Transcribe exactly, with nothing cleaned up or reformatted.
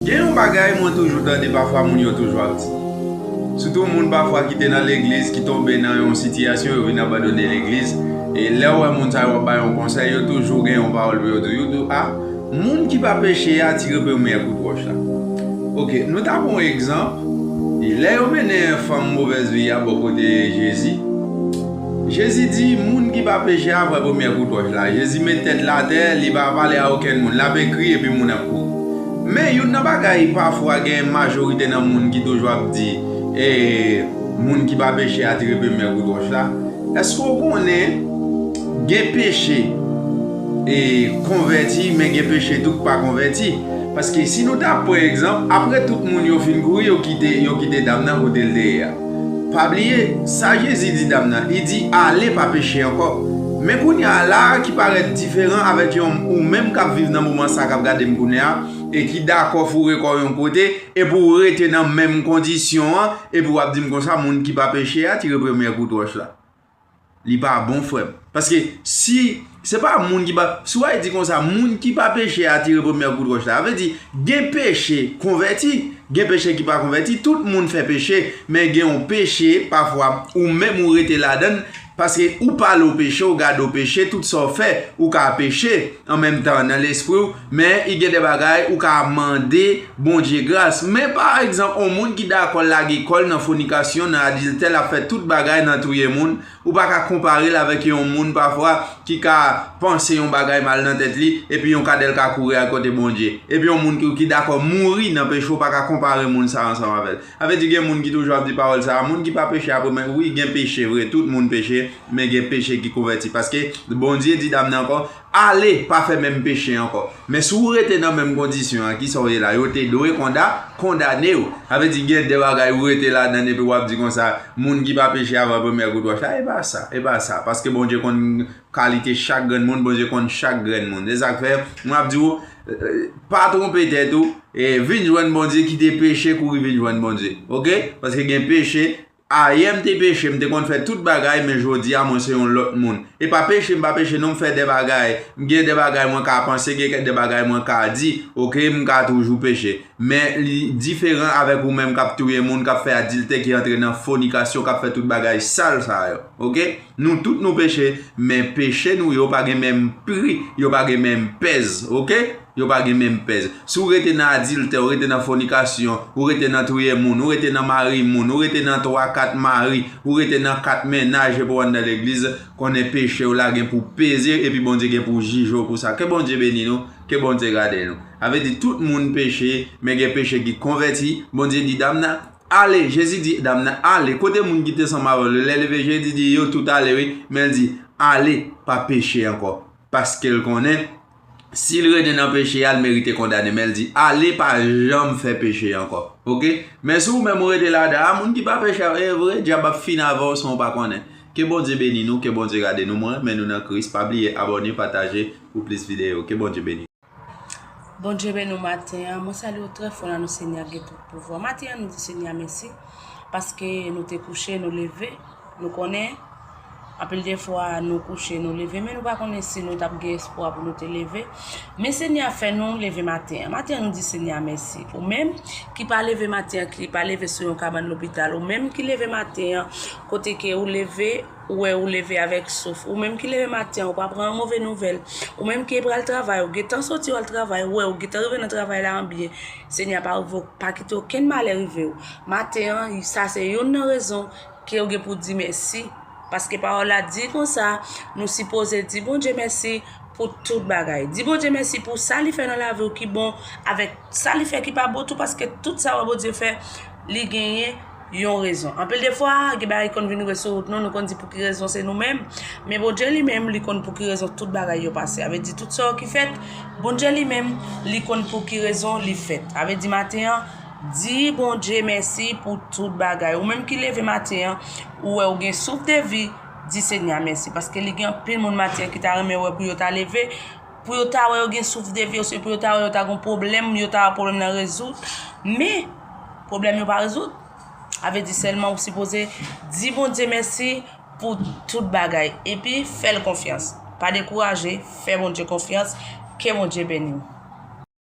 Gen yon bagay mwen toujou tande pafwa moun yo toujou ap di. Sitou moun pafwa ki te nan legliz, ki tonbe nan yon sitiyasyon, yo vin abandone legliz. E lè w wè moun sa yo ap bay yon konsèy, yo toujou gen yon pawòl pou yo di. Yo di, a, moun ki pa peche atire premyè kout wòch la. Oke, nou ta pran yon egzanp. Lè yo mennen fanm movèz vi a bò kote Jezi, Jezi di, moun ki pa peche a pran premyè kout wòch la. Jezi met tèt l atè, li pa pale a okenn moun. L ap ekri epi moun ap kouri. Men youn nan bagay pafwa gen majorite nan moun ki toujou ap di, e, moun ki pa peche a tire premyè kout wòch la. Èske w konnen gen peche e konvèti, men gen peche tou k pa konvèti? Paske si nou ta pran egzanp, apre tout moun yo fin kouri, yo kite, yo kite dam nan kote l te ye a. Pa bliye, sa Jezi di dam nan, li di, ale, pa peche ankò. Men kounye a la a ki parèt diferan avèk yon ou menm k ap viv nan moman sa k ap gade m kounye a, e ki dakò foure kò w yon kote, epi w rete nan menm kondisyon an, epi w ap di m konsa, moun ki pa peche a tire premyè kout wòch la. Li pa bon, frè m. Paske si se pa moun ki pa, si w al di konsa, moun ki pa peche a tire premyè kout wòch la, sa vle di gen peche konvèti, gen peche ki pa konvèti. Tout moun fè peche, men gen yon peche pafwa ou menm ou rete ladan l, paske ou pale w peche, ou gade w peche, tout sa w fè, ou ka peche an menm tan nan lespri w, men i gen de bagay ou ka mande Bondye gras. Men pa egzanp, yon moun ki dakò lage kò l nan fònikasyon, nan adiltè, l ap fè tout bagay nan touye moun, ou pa ka konpare l avèk yon moun pafwa ki ka panse yon bagay mal nan tèt li, epi yon kadèl ka kouri al kote Bondye. Epi yon moun ki, ki dakò mouri nan peche, ou pa ka konpare moun sa a ansanm avè l. Sa vle di gen moun ki toujou ap di pawòl sa a, moun ki pa peche a, men wi, gen peche vre, tout moun peche, men gen peche ki konvèti. Paske Bondye di dam nan ankò, ale, pa fè menm peche ankò. Men si w rete nan menm kondisyon an, kisa w ye la? Yo te dwe konda, kondane w. Sa vle di gen de bagay ou rete ladan l epi w ap di konsa, moun ki pa peche a pran premyè kout wòch la, e pa sa, e pa sa. Paske Bondye konn kalite chak grenn moun, Bondye konn chak grenn moun. Se sa k fè, mwen ap di w, eh, pa twonpe tèt ou, e vin jwenn Bondye, kite peche kouri vin jwenn Bondye. Oke? Paske gen peche, ayè m te peche, m te konn fè tout bagay, men jodi a mwen se yon lòt moun. E pa peche, m pa peche non, m fè de bagay. M gen de bagay mwen ka panse, gen de bagay mwen ka di. Oke, m ka toujou peche. Men li diferan avèk ou menm k ap touye moun, k ap fè adiltè, ki antre nan fònikasyon, k ap fè tout bagay sal sa yo. Oke? Nou tout nou peche, men peche nou yo pa gen menm pri, yo pa gen menm pèz. Oke? Yo pa gen menm pèz. Si w rete nan adiltè, ou rete nan fònikasyon, ou rete nan touye moun, ou rete nan mari moun, ou rete nan twa, kat mari, ou rete nan kat mennaj epi w anndan legliz, konnen peche w la gen pou peze epi Bondye gen pou jije w pou sa. Ke Bondye beni nou, ke Bondye gade nou. Sa vle di tout moun peche, men gen peche ki konvèti. Bondye di dam nan, ale. Jezi di dam nan, ale. Kote moun ki te ansanm avè w yo? Lè leve, Jezi di yo tout ale, wi. Men l di, ale, pa peche ankò. Paske l konnen, si l rete nan peche a, l merite kondane. Men l di, ale, pa janm fè peche ankò. Oke? Men si w menm ou rete ladan, a, moun ki pa peche a, e vre, dyab ap fin avè w san w pa konnen. Ke Bondye beni nou, ke Bondye gade nou. Mwen renmen nou nan Kris. Pa bliye abòne, pataje pou plis videyo. Ke Bondye beni. Bondye beni w maten an. Mwen salye w trè fò nan non Senyè a ki gen tout pouvwa. Maten an, nou di Senyè a mèsi paske nou te kouche, nou leve. Nou konnen, anpil de fwa, nou kouche, nou leve, men nou pa konnen si nou t ap gen espwa pou nou te leve. Men Senyè a fè nou leve maten an. Maten an, nou di Senyè a mèsi. Ou menm ki pa leve maten an, ki pa leve sou yon kabann lopital, ou menm ki leve maten an, kote ke ou leve, ou wè ou leve avèk souf. Ou menm ki leve maten an, ou pa pran yon move nouvèl. Ou menm ki pral travay, ou gentan soti w al travay, ou wè ou gentan rive nan travay la an byen. Senyè a pa rive w, pa kite okenn malè rive w. Maten an, sa se youn nan rezon ke w gen pou di mèsi. Paske pawòl la di konsa, nou sipoze di Bondye mèsi pou tout bagay. Di Bondye mèsi pou sa li fè nan lavi w ki bon, avèk sa li fè ki pa bon tou, paske tout sa w wè Bondye fè, li genyen yon rezon. Anpil de fwa, gen bagay ki konn vin rive sou wout nou, nou konn di pou ki rezon se nou menm. Men Bondye li menm, li konn pou ki rezon tout bagay yo pase. Sa vle di tout sa yo ki fèt, Bondye li menm, li konn pou ki rezon li fèt. Sa vle di maten an, di Bondye mèsi pou tout bagay. Ou menm ki leve maten an, ou wè ou gen souf de vi, di Senyè a mèsi. Paske li gen anpil moun maten an ki ta renmen wè pou yo ta leve, pou yo ta wè yo gen souf de vi, oswa pou yo ta wè yo ta gon pwoblèm, yo ta wè pwoblèm nan rezoud. Men, pwoblèm yo pa rezoud. Sa vle di sèlman ou sipoze di Bondye mèsi pou tout bagay. Epi, fè l konfyans. Pa dekouraje, fè Bondye konfyans. Ke Bondye beni w.